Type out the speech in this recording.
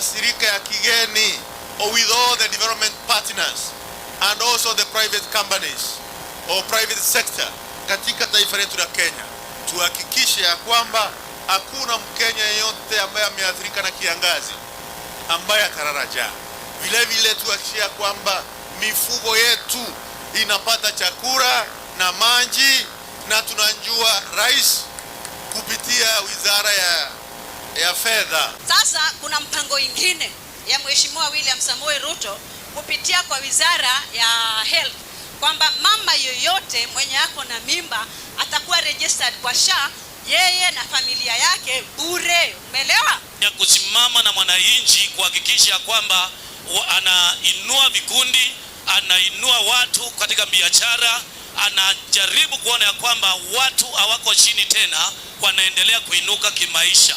mashirika ya kigeni or with all the development partners and also the private companies or private sector katika taifa letu la Kenya, tuhakikishe ya kwamba hakuna Mkenya yeyote ambaye ameathirika na kiangazi ambaye atalala njaa. Vile vile tuhakikishe ya kwamba mifugo yetu inapata chakula na maji, na tunajua rais kupitia wizara ya fedha. Sasa kuna mpango ingine ya Mheshimiwa William Samoei Ruto kupitia kwa wizara ya health kwamba mama yoyote mwenye ako na mimba atakuwa registered kwa SHA, yeye na familia yake bure. Umeelewa? Ya kusimama na mwananchi kuhakikisha kwamba anainua vikundi, anainua watu katika biashara, anajaribu kuona ya kwamba watu hawako chini tena, wanaendelea kuinuka kimaisha.